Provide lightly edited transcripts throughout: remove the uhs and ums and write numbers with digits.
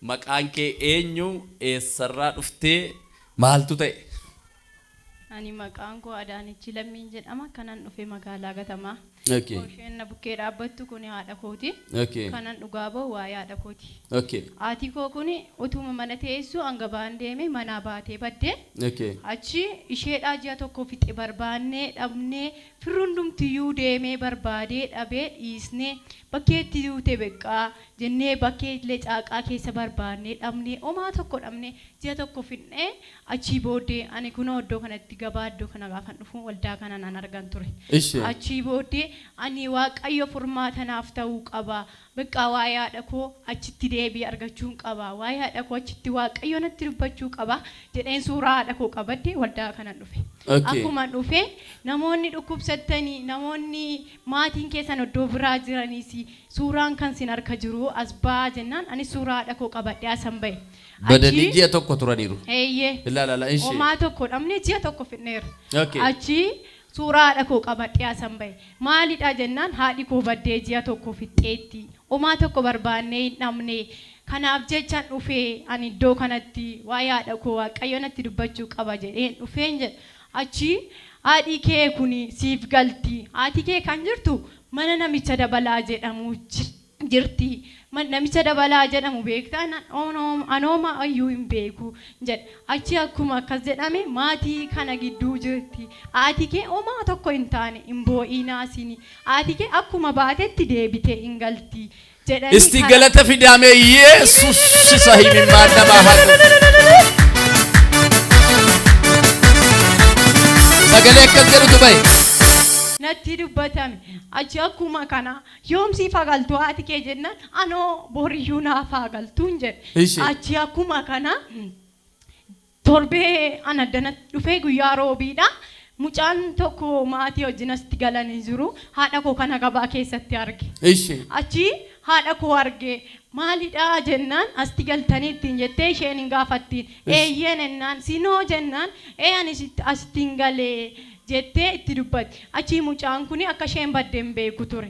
Maqaan kee eenyu? Eessarraa dhuftee? Maaltu ta'e? Ani maqaan koo Adaanech Lammiin jedhama. Kanan dhufe magaalaa Gatamaa. Isheen na bukkee dhaabbattu kun haadha kooti. Kanan dhugaa bahu waa'ee haadha kooti. Haati koo kun utuma mana teessu hanga ba'an deeme manaa baatee badde. Achi isheedhaa ji'a tokko fixe barbaannee dhabnee, firri hundumtiyyuu deemee barbaadee dhabee dhiisnee, bakkeetti duute beqqaa jennee bakkee illee caaqaa keessa barbaannee dhabnee, homaa tokko dhabnee ji'a tokko fixnee. Achii booddee ani kunoo iddoo kanatti gabaa iddoo kana gaafan dhufu waldaa kana nan argan ture. Achii booddee ani Waaqayyo furmaata naaf ta'uu qaba. Beqqaa waa'ee haadha koo achitti deebii argachuun qaba. Waa'ee haadha koo achitti Waaqayyo natti dubbachuu qaba jedheen suuraa haadha koo qabadde waldaa kanan dhufe. Akkuma dhufe namoonni dhukkubsattanii, namoonni maatiin keessan iddoo biraa jiraniis suuraan kan sin harka jiru as ba'aa jennaan ani suuraa haadha koo qabadhe asan ba'e. Badanii ji'a tokko turaniiru. Eeyyee. Ilaala ishee. Homaa tokko dhabne, ji'a tokko fixneerra. Achi suuraa haadha koo qabadhee asan ba'e. Maalidha jennaan haadhi koo baddee ji'a tokko fixxeetti. Homaa tokko barbaannee hin dhabne. Kanaaf jechaan dhufee ani iddoo kanatti waa'ee haadha koo Waaqayyo natti dubbachuu qaba jedheen dhufeen jedha. Achi haadhi kee kun siif galti. Haati kee kan jirtu mana namicha Dabalaa jedhamu jirti. Namicha Dabalaa jedhamu beektaa? Anooma iyyuu hin beeku jedhe. Achi akkuma akkas jedhame maatii kana gidduu jirti. Haati kee homaa tokko hin taane, hin boo'inaa sini. Haati kee akkuma baatetti deebitee hin galti jedhanii. Isti galata fidaamee Yesus isa himimmaan namaa haqu. Sagalee akkas jedhutu bahe. Natti dubbatame. Achi akkuma kana yoomsiif hagaltu haati kee jennaan anoo boriyyuu naaf hagaltuun jedhe. Achi akkuma kana torbee ana addanatti dhufee guyyaa roobiidha. Mucaan tokko maatii wajjin asitti galanii jiru. Haadha koo kana gabaa keessatti arge. Achi haadha koo arge, maalidha jennaan asitti galtanii ittiin jettee isheen hin gaafattiin. Eeyyeen ennaan sinoo jennaan ee ani asitti hin galee jettee itti dubbatti. Achi mucaan kun akka isheen badde hin beeku ture.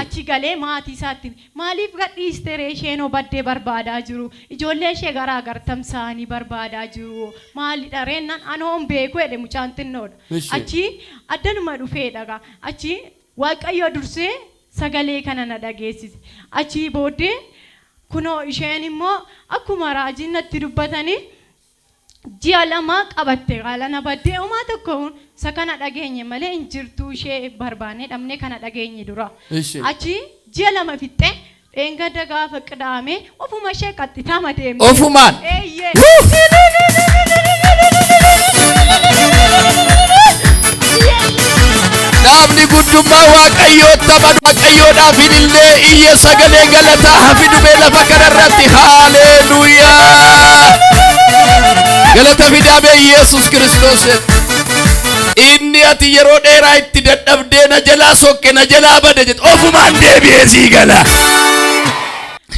Achi galee maatii isaatti maaliif gadhiiste ree, isheenoo baddee barbaadaa jiru. Ijoollee ishee garaa gartamsaanii barbaadaa jiru. Maalidha reennaan anoo hin beeku jedhe, mucaan xinnoodha. Achi addanuma dhufee dhagaa. Achi Waaqayyo dursee sagalee kana na dhageessise. Achii booddee kunoo isheen immoo akkuma raajiin natti dubbatanii ji'a 2 qabatte qaalana baddee, homaa tokko isa kana dhageenye malee hin jirtu, ishee barbaannee dhabnee kana dhageenye dura. Achi ji'a 2 fixxee dheengadda gaafa qidaame ofuma ishee qaxxitaama deemte. Ofumaan. Eeyyee. Namni guddummaa Waaqayyootti amanu Waaqayyoodhaaf ilillee iyya sagalee galataa hafi dhumee lafa kanarratti haaleluuyaa. Galata fidaamee Yesus Kiristoos. Inni ati yeroo dheeraa itti dadhabdee na jalaa sokke, na jalaa bade jettu ofumaan deebi'ee sii gala.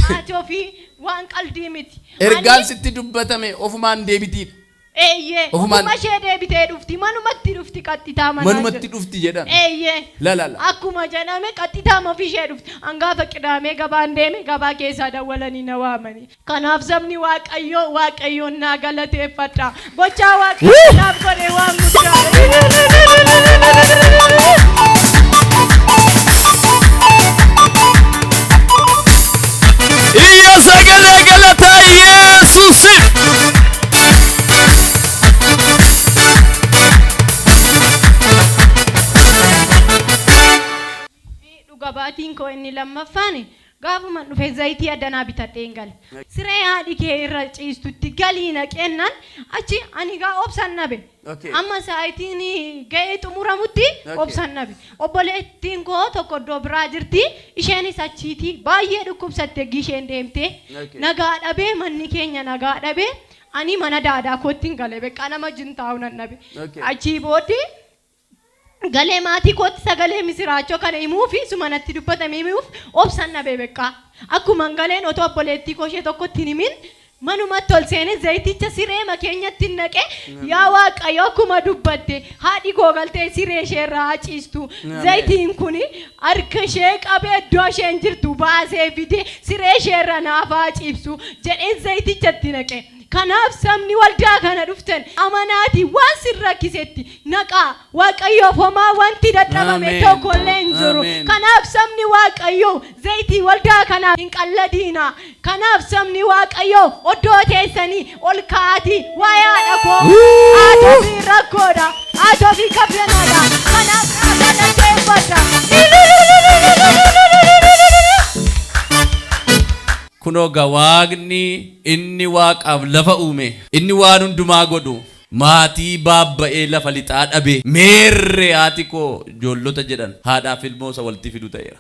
Haati ofii waan qaldii miti. Ergaan sitti dubbatame ofumaan deebitiidha. Eeyyee. Ofumaan Ofuma ishee deebitee dhufti. Manumatti dhufti qaxxitaa manaa Manumatti jedhu. dhufti jedhame. Eeyyee. La la la. Akkuma jedhame qaxxitaama ofii ishee dhufti. Hangaafa qidaamee gabaan deeme gabaa keessaa dawwalanii na waamanii. Kanaaf sabni Waaqayyoo Waaqayyoon naa galateeffadha. Gochaa Waaqayyoo naaf godhe waan guddaa. Iyya sagalee galataa Yesuusiif. Dhuga baatiin koo inni lammaffaan gaafuma dhufe zayitii addanaa bitadhee hin gale. Siree haadhi kee irra ciistutti galii naqeennaan achi ani gaa obsan dhabe. Amma sa'aatiin ga'ee xumuramutti obsan dhabe. Obboleettiin koo tokko iddoo biraa jirti. Isheenis achiiti baay'ee dhukkubsatte isheen deemtee. Nagaa dhabee, manni keenya nagaa dhabee, ani mana daadaa kootti hin gale, beekaa nama wajjin taa'u nan dhabe. Achii booddee galee maatii kootti sagalee misiraachoo kana himuu fi suma natti dubbatame himuuf obsan dhabee beekaa. Akkuma galeen otoo obboleettii koo ishee tokkotti hin himin Manumatti ol seenee zayiticha sireema keenyatti naqe. Yaa Waaqayyo, akkuma dubbatte haadhi koo galtee siree ishee irraa haa ciistu. Zayitiin kun harka ishee qabee iddoo isheen jirtu baasee fide siree ishee irra naaf haa ciibsu jedheen zayitichatti naqe. Kanaaf sabni waldaa kana dhuftan amanaatii waan sin rakkisetti naqaa. Waaqayyoof homaa wanti dadhabame tokko illee hin jiru. Kanaaf sabni Waaqayyoo zayitii waldaa kanaa hin qalladiina. Kanaaf sabni Waaqayyoo oddoo teessanii ol ka'aatii waa'ee haadha koo haadha fi rakkoodha. Haadha fi kabbanaadha. Kanaaf naa galateeffadha. Kunoo egaa Waaqni inni waaqaaf lafa uume, inni waan hundumaa godhu, maatii baabba'ee lafa lixaa dhabe, meerre haati koo ijoollota jedhan haadhaaf ilmoo isa walitti fidu ta'eera.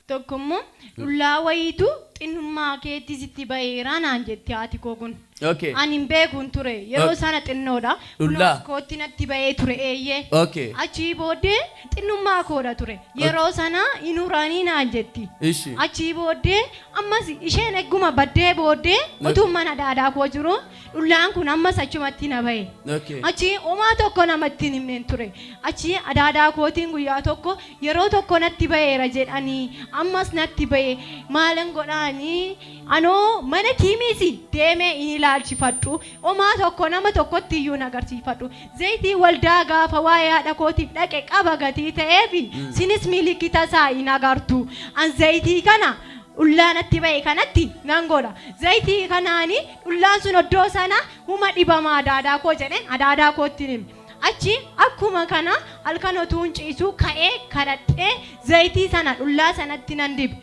Tokko immoo dhullaa wayiitu xinnummaa keetti sitti ba'eera naan jetti haati koo kun. Okay. Ani hin beekuun ture. Yeroo sana xinnoodha. Dhullaa? Kunoo kootti natti ba'ee ture eeyyee. Okay. Achii booddee xinnummaa koodha ture. Yeroo sana hin uranii naan jetti. Ishi. Achii booddee ammas isheen egguma baddee booddee utuu mana daadaa koo jiru dhullaan kun ammas achumatti na ba'e. Okay. Achii homaa tokko namatti hin himneen ture. Achii adaadaa kootiin guyyaa tokko yeroo tokko natti ba'eera jedhanii ammas natti ba'e maalan godhaanii anoo mana kiimiisi deemee hin ilaalchifadhu, homaa tokko nama tokkotti iyyuu hin agarsiifadhu. Zayitii waldaa gaafa waa'ee haadha kootiif dhaqe qaba gatii ta'eef sinis milikita isaa hin agartu. An zayitii kana dhullaan natti ba'e kanatti nan godha. Zayitii kanaani dhullaan sun oddoo sana huma dhibamaa adaadaa koo jedheen adaadaa kootti hime. Achi akkuma kana halkan otuu hin ciisu ka'ee kadhadhee zayitii sana dhullaa sanatti nan dibe.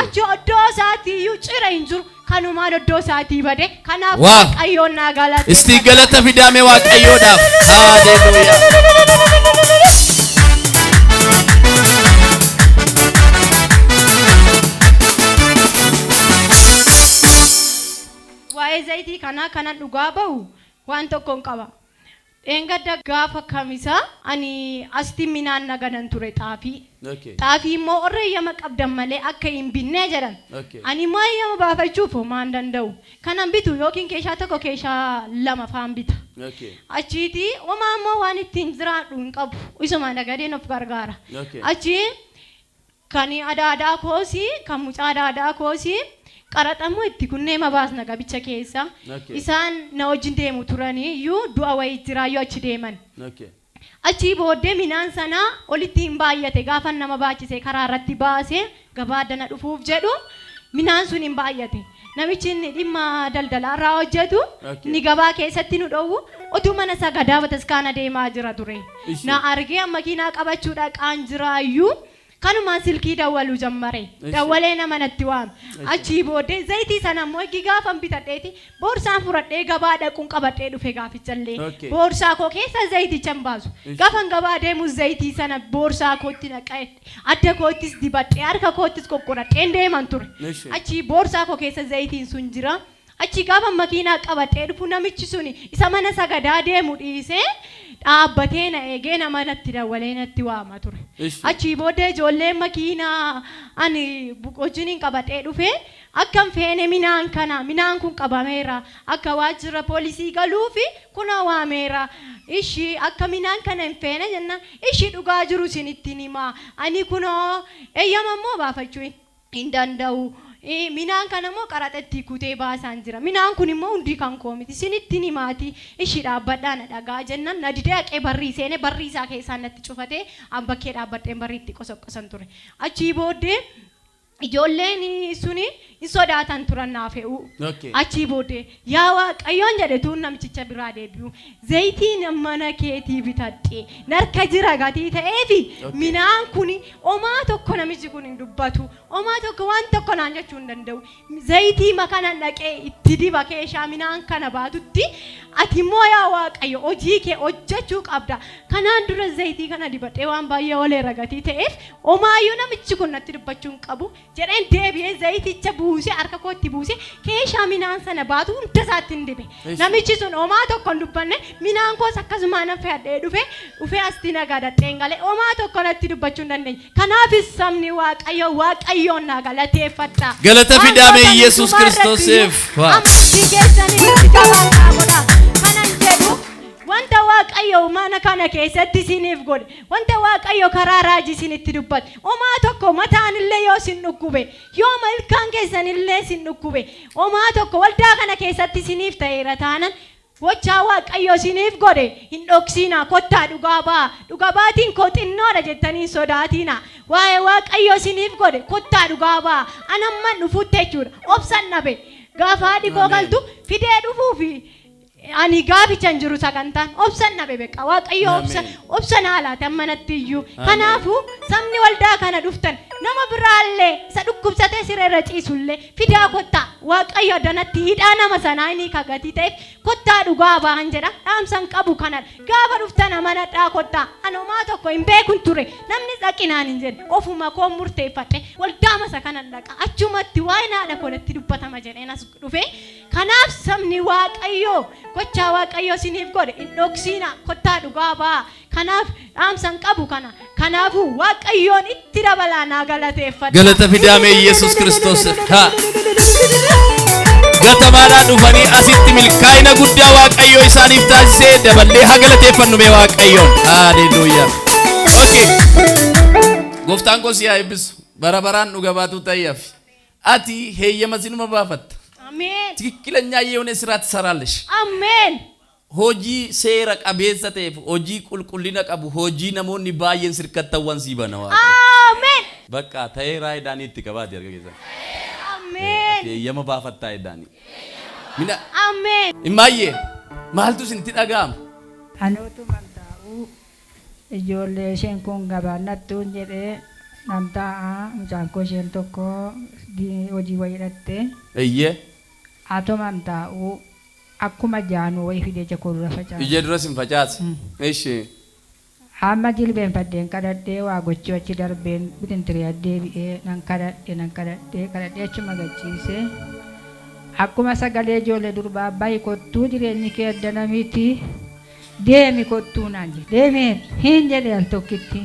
Achi oddoo isaatii iyyuu cira hin jiru. Kanumaan oddoo isaatii bade. Kanaaf Waaqayyoon naa galateeffadha. Isti galata fidaame Waaqayyoodhaaf. Haaleluyyaa. Waa'ee zayitii kanaa kanan dhugaa bahu waan tokkoon qaba. Dheengadda gaafa kamisaa ani asitti minaan nagadan ture xaafii. Xaafii immoo warra eeyyama qabdan malee akka hin binnee jedhan. Ani immoo eeyyama baafachuuf homaa hin danda'u. Kanan bitu yookiin keeshaa tokko keeshaa lama faan bita. Achiiti homaa immoo waan ittiin jiraadhu hin qabu. Isuma nagadeen of gargaara. Achi kan adaadaa koosii kan mucaa adaadaa koosii qaraxammoo itti kunnee mabaasna gabicha keessa. Isaan na wajjin deemu turanii iyyuu du'a wayii jiraayyuu achi deeman. Achii booddee minaan sanaa olitti hin baay'ate gaafa nama baachise karaa irratti baasee gabaa dana dhufuuf jedhu minaan sun hin baay'ate. Namichi inni dhimma daldalaa irraa hojjetu inni gabaa keessatti nu dhowwu utuu mana sagadaa bataskaana deemaa jira ture. Na argee makiinaa qabachuudha qaan jiraayyuu kanumaan silkii dawwaluu jammare. Dawwalee nama natti waame. Achii booddee zayitii sana immoo eegi gaafan bitadheeti boorsaan fudhadhee gabaa dhaquun qabadhee dhufe gaafichallee. Boorsaa koo keessa zayiticha hin baasu. Gaafan gabaa deemu zayitii sana boorsaa kootti naqee adda koottis dibadhee harka koottis qoqqoradheen deeman ture. Achii boorsaa koo keessa zayitiin sun jira. Achi gaafa makiinaa qabadhee dhufu namichi suni isa mana sagadaa deemu dhiisee dhaabbatee na eegee nama natti dawwalee natti waama ture. Achii booddee ijoolleen makiinaa ani wajjiniin qabadhee dhufe akkam feene minaan kana minaan kun qabameera akka waajjira poolisii galuufi kuna waameera. Ishii akka minaan kana hin feene jenna ishii dhugaa jiru isinittiin himaa ani kunoo eeyyama immoo baafachuu hin danda'u. Minaan kana immoo qaraxa itti kutee baasaan jira. Minaan kun immoo hundi kan koo miti. Isinittiin himaati ishii dhaabbadhaa na dhagaa jennaan na didee haqee barrii seene barrii isaa keessaan natti cufatee an bakkee dhaabbadheen barrii itti qosoqqosan ture. Achii booddee ijoolleen suni hin sodaatan turan naa fe'uu. Achii booddee yaa Waaqayyoon jedhe tuun namichicha biraa deebi'u. Zayitiin mana keetii bitadhe narka jira gatii ta'eefi minaan kun homaa tokko namichi kun hin dubbatu. Homaa tokko waan tokko naan jechuu hin danda'u. Zayitii makanan dhaqee itti diba keeshaa minaan kana baatutti Ati immoo yaa Waaqayyo hojii kee hojjechuu qabda. Kanaan dura zayitii kana dibadhee waan baay'ee ooleera gatii ta'eef homaayyuu namichi kun natti dubbachuu hin qabu jedheen deebi'ee zayiticha buusee harka kootti buusee keeshaa minaan sana baatu hunda isaatti hin dibe. Namichi sun homaa tokko hin dubbanne, minaan koos akkasumaan nan fe'adhee dhufe, dhufee asti nagadadheen galee homaa tokko natti dubbachuu hin dandeenye. Kanaafis sabni Waaqayyo Waaqayyoon naa galateeffadha. Galata Waan fidaame gootan Yesuus hundumaa irratti Kiristoosiif. iyyuu Waa. amantii keessanii itti jabaadhaa godha. Kanan jedhu, wanta Waaqayyo mana kana keessatti isiniif godhe, wanta Waaqayyo karaa raajii isinitti dubbate, homaa tokko mataan illee yoo isin dhukkube, yoo ilkaan keessan illee isin dhukkube, homaa tokko waldaa kana keessatti isiniif ta'eera taanan, gochaa Waaqayyo isiniif godhe hin dhoksinaa, kottaa dhugaa ba'a. Dhuga baatiin koo xinnoodha jettanii hin sodaatinaa. Waa'ee Waaqayyo isiniif godhe kottaa dhugaa ba'a. Anamman dhufutti jechuudha. Obsan dhabe. Gaafa haadhi koo galtu fidee dhufuufi ani gaaficha hin jiru sagantaan obsan dhabe beqa. Waaqayyo obsa obsa naa laate amma natti iyyuu. Kanaafuu sabni waldaa kana dhuftan nama biraallee isa dhukkubsatee siree irra ciisullee fidaa kottaa. Waaqayyo danatti hidhaa nama sanaa inni kagatii ta'eef kottaa dhugaa ba'an jedha. Dhaamsan qabu kanadha. Gaafa dhuftan amanadhaa kottaa. Ani homaa tokko hin beekun ture. Namni dhaqinaan hin jedhe. Ofuma koo murteeffadhe waldaa masa kanan dhaqa. Achumatti waa'ee haadha koo natti dubbatama jedheen as dhufe. Kanaaf sabni Waaqayyoo gochaa Waaqayyoo isiniif godhe hin dhoksiina, kottaa dhugaa ba'a. Kanaaf dhaamsan qabu kana. Kanaafuu Waaqayyoon itti dabalaa naa galateeffadha. Galata fidaame Yesuus Kiristoosiif. Haa. Gatamaadhaa dhufanii asitti milkaa'ina guddaa Waaqayyo isaaniif taasisee daballee haa galateeffannu mee Waaqayyoon. Haleluuyaa. Okay. Gooftaan koo si haa eebbisu. Bara baraan dhuga baatuu ta'eef. Ati heeyyama sinuma baafatta. Ameen. ትክክለኛ የሆነ ስራ ትሰራለሽ። Ameen. Hojii seera qabeessa ta'eef, hojii qulqullina qabu, hojii namoonni baay'een sirkattawwan sii bana Waaqayyo. Ameen. Bakka ta'eeraa edaanii itti qabaati harka keessan. Ameen. Heeyyama baafattaa edaanii. Mina Ameen. Immaayyee, maaltu isinitti dhaga'ama? Anuutuman taa'uu ijoollee isheen kun gabaannattuun jedhee nan taa'a, mucaan koo isheen tokko hojii wayii hidhatte. Atuman taa'uu akkuma jaanuu wayii fidee ija koo dura facaase. Ija duras hin facaase. Ishi. Amma jilbeenfadheen kadhadhee waa gochuu achi darbeen bitintiree deebi'ee nan kadhadhe, nan kadhadhee kadhadhee achuma gachiise. Akkuma sagalee ijoollee durbaa, "Bahi kottuu, jireenyi kee addana miti, deemi kottuu," naan jedhe. Deemee hin jedhe al tokkitti.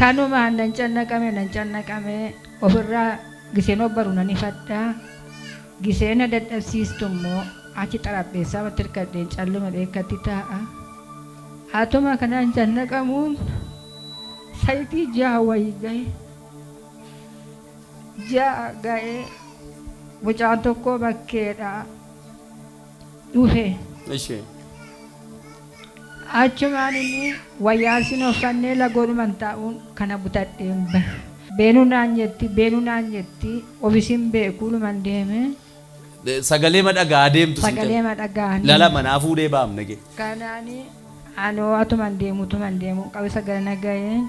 Kanumaan nan cannaqame, nan cannaqame, ofirraa giseen obbaru nan ifadhaa. Giseen na dadhabsiistu immoo achi xarapheessaa matti hirkadheen calluma dheekkatti taa'a. Hatuma kanaan cannaqamuun sayitii 6 wayii gahe. 6 ga'ee mucaan tokko bakkeedha dhufe. Achumaan inni wayyaa sin uffannee lagoodhuman taa'uun kana butadheen bahe. Beenuu naan jetti, beenuu naan jetti, ofiisin beekuu luman deeme. Sagalee madhagaa deemtu sin Sagalee madhagaanii. Lala manaa fuudhee baamne kee. Kanaani anoo atuman deemu tuman deemu qabu sagale nagaheen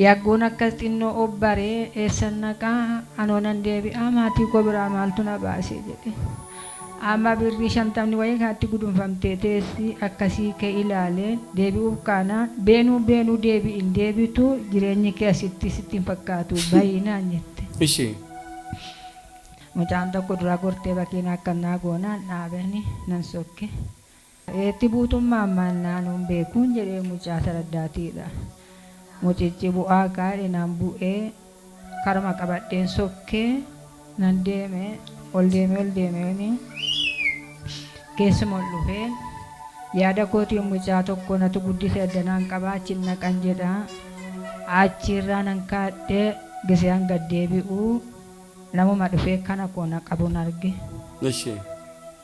yagguun akkas xinnoo obbaree, eessan naqaa, anoo nan deebi'aa, maatii koo biraa maaltu na baasee jedhe. Amma birrii 50 wayii kanatti gudunfamtee teessi akkasii kee ilaalee deebi'uuf kaanaan, "Beenuu, beenuu, deebi'in, deebitu jireenyi kee asitti sitti hin fakkaatu, bahii," naan jette. Mucaan tokko dura gortee bakiin akkanaa goonaan dhaabani nan sokke. Eetti buutummaa ammaan naanuun beekuun jedhee mucaa saraddaatiidha. Mucichi bu'aa kaadhe, naan bu'ee karma qabadheen sokkee nan deeme, ol deeme, ol deemeeni keessuma ol dhufee yaada kootiin mucaa tokko natu guddise addanaan qabaa achi naqan jedha. Achirraa nan kaadhee gisee hanga deebi'uu namuma dhufee kana koo na qabuun arge.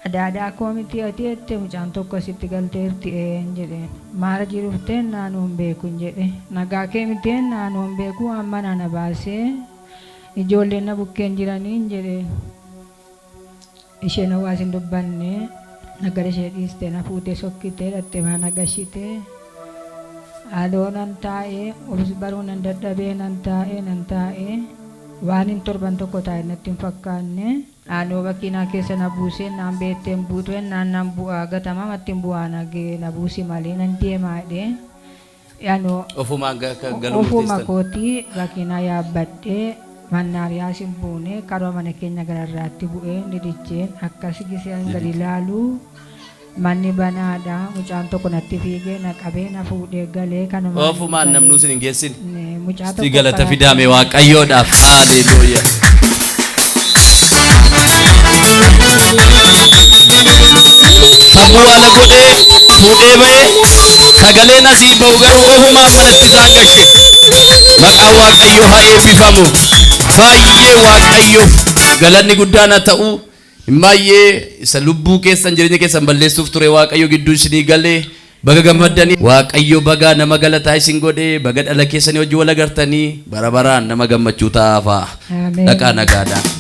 "Adaadaa koo miti ati?" jette, "Mucaan tokko asitti galteerti." "Een," jedheen. "Maara jirufteen?" "Naanuu hin beekun," jedhe. "Nagaa kee miteen?" "Naanuu hin beeku, amma nana baasee ijoolleen na bukkeen jiraniin," jedheen. Isheen hawaas hin dubbanne, nagara ishee dhiiste, na fuutee sokkitee dhatte mana gashitee. Aloo nan taa'ee ofis baruu nan dadhabee, nan taa'ee, nan taa'ee, waan hin torban tokko taa'e natti hin fakkaanne. Naannoo bakkiinaa keessa na buusee naan beekteen buutu naan nan bu'aa gatamaa matti hin bu'aa na buusi malee nan deemaa jedhee. Yaanoo Ofumaan galuu ofuma murteessitan. Kootii bakiinaa yaabbadhee mannaariyaas hin buune, karoo mana keenya gararraatti bu'ee didicheen akkas giseen gadi ilaalu manni banaadha. Mucaan tokko natti fiigee na qabee na fuudhee galee kanumaan Ofumaan galee. Namnuu isin hin geessin. Mucaa Si tokko galata karaa fidaame Waaqayyoodhaaf. Haleluuyaa. Sammuu haala godhee fuudhee ba'ee sagaleen asii ba'u garuu ofumaan manatti isaan gashe. Maqaan Waaqayyoo haa eebbifamu. Baay'ee Waaqayyoof galanni guddaan haa ta'u. Baay'ee isa lubbuu keessan, jireenya keessan balleessuuf ture Waaqayyo gidduu isinii galee baga gammaddanii. Waaqayyo baga nama galataa isin godhee, baga dhala keessanii hojii wal agartanii bara baraan nama gammachuu ta'aafaa. Ameen. Dhaqaa nagaadhaan.